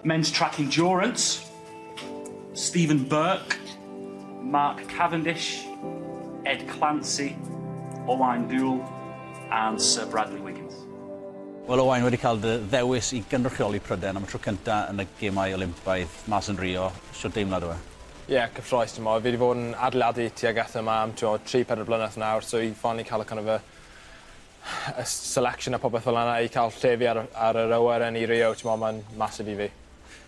Men's Track Endurance, Stephen Burke, Mark Cavendish, Ed Clancy, Owain Doull and Sir Bradley Wiggins. Wel Owain, wedi cael dy ddewis i gynrychioli Prydain am y tro cynta yn y Gemau Olympaidd mas yn Rio, shwt deimlad yw e? Ie, cyffrous t'mod, fi 'di bod yn adeiladu tuag at yma am t'mod tri pedwar blynedd nawr so i finally ca'l y kind of y y selection a popeth fel yna i ca'l lle fi ar y ar yr awyren i Rio t'mod ma'n massive i fi.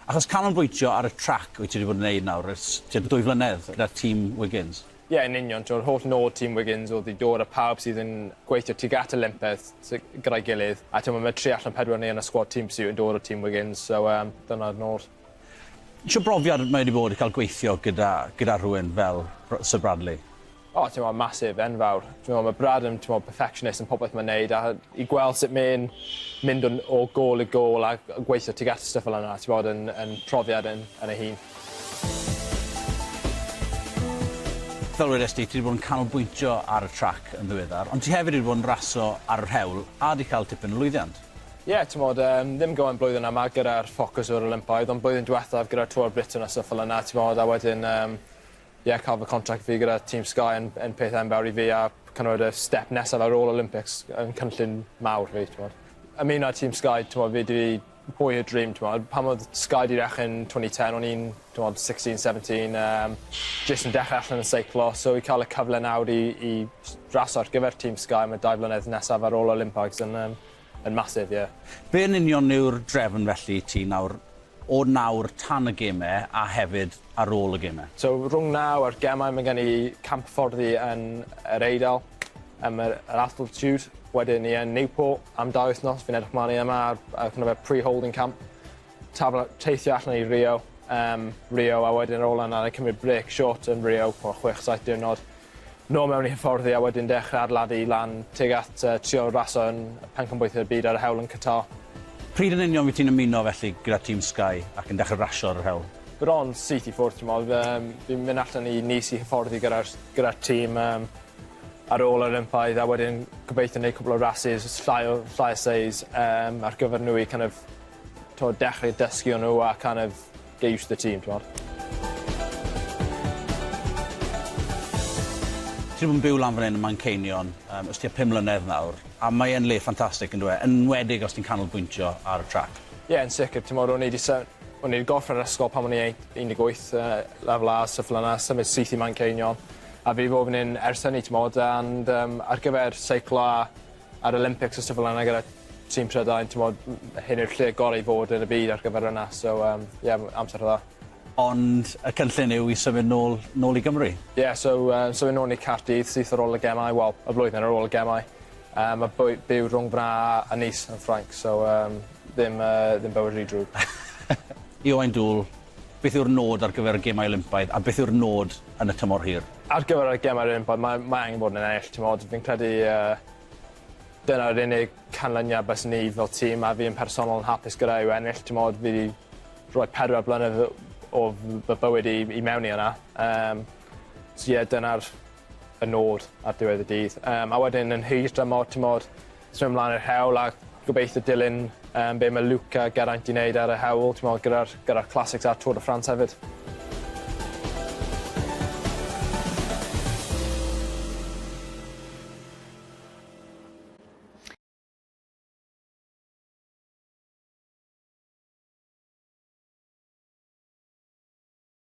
Achos canolbwyntio ar y trac wyt ti 'di bod yn neud nawr ers tua dwy flynedd gyda tîm Wiggins. Ie yn union t'mod holl nod tîm Wiggins o'dd i dod â pawb sydd yn gweithio tuag at Olympedd sy gyda'i gilydd a t'mo' ma' tri allan pedwar o ni yn y sgwad tîm pursuit yn dod o tîm Wiggins so yym dyna'r nod. Shwt brofiad mae wedi bod i ca'l gweithio gyda gyda rhywun fel Sir Bradley? O t'mo' massive enfawr. Dwi me'wl ma' Brad yn t'mo' perfectionist yn popeth ma'n neud a i gweld sut mae'n mynd o'n o gôl i gôl a gweithio tuag at y stwff fel yna t'mod yn yn profiad yn yn ei hun. Fel wedes di, ti 'di bod yn canolbwyntio ar y trac yn ddiweddar, ond ti hefyd wedi bod yn raso ar yr hewl a 'di cael tipyn o lwyddiant. Ie, t'mod yym ddim gymaint blwyddyn yma gyda'r ffocws o'r Olympaidd, ond blwyddyn diwethaf gyda'r Tour of Britain a stwff fel yna, t'mod, a wedyn yym ie, cael fy contract fi gyda Team Sky yn yn peth enfawr i fi a kind of y step nesaf ar ôl Olympics yn cynllun mawr fi, t'mod. Ymuno â Team Sky, t'mod, fi 'di boyhood dream t'mod pan odd Sky 'di dechre yn 2010 o'n i'n t'mod 16 17 yym jyst yn dechre allan yn seiclo so i ca'l y cyfle nawr i i raso ar gyfer tîm Sky am y dau flynedd nesaf ar ôl Olympics yn yym yn massive ie. Be' yn union yw'r drefn felly i ti nawr o nawr tan y geme a hefyd ar ôl y geme? So rhwng naw a'r gemau ma' gen i camp hyfforddi yn yr Eidal am yr yr altitude wedyn ni yn Newport am dau wythnos, fi'n edrych mlan i yma ar ar kind of a pre-holding camp. Tafla- teithio allan i Rio, yym Rio a wedyn ar ôl yna 'nai cymryd brêc short yn Rio o chwech saith diwrnod. Nôl mewn i hyfforddi a wedyn dechre adeiladu lan tuag at yy trio raso yn pencampwriaethe y byd ar y hewl yn Qatar. Pryd yn union wyt ti'n ymuno felly gyda tîm Sky ac yn dechre rasio ar yr hewl? Bron syth i ffwrdd t'mod yym fi'n mynd allan i Nice i hyfforddi gyda'r gyda'r tîm yym ar ôl yr Olympaidd a wedyn gobeithio neud cwpwl o rasys llai o llai o seis yym ar gyfer nhw i kind of t'od dechre dysgu o nhw a kind of get used to the team t'mod? Ti 'di bod yn byw lan fan 'yn ym Manceinion yym ers tua pum mlynedd nawr a mae e'n le ffantastig on'd yw e? Yn enwedig os ti'n canolbwyntio ar y trac. Ie yn sicir t'mod o'n i 'di sy- o'n i 'di gorffen yr ysgol pan o'n i ei- 18 yy lefel A stwff fel yna symud syth i Manceinion. A fi 'di bod fan 'yn ers hynny t'mod and yym ar gyfer seiclo a a'r Olympics a stwff fel yna gyda tîm Prydain t'mod hyn yw'r lle gore i fod yn y byd ar gyfer yna so yym ie amser dda. Ond y cynllun yw i symud nôl nôl i Gymru? Ie so yy symud nôl i Caerdydd syth ar ôl y gemau wel y blwyddyn ar ôl y gemau. Yym a bwy- byw rhwng fyn 'na a Nice yn Ffrainc so yym ddim yy ddim bywyd rhy drwg. I Owain Doull, Beth yw'r nod ar gyfer y Gemau Olympaidd a beth yw'r nod yn y tymor hir? Ar gyfer y Gemau Olympaidd mae mae angen bod yn ennill t'mod fi'n credu yy dyna'r unig canlyniad byswn ni fel tîm a fi yn personol yn hapus gyda yw ennill t'mod fi 'di rhoi pedwar blynedd o fy bywyd i i mewn i wnna yym so ie dyna'r y nod ar diwedd y dydd. Yym a wedyn yn hir dymor t'mod symud mlan i'r hewl a gobeithio dilyn yym be' ma' Luke a Geraint 'di neud ar y hewl t'mod gyda'r gyda'r classics a'r Tour de France hefyd.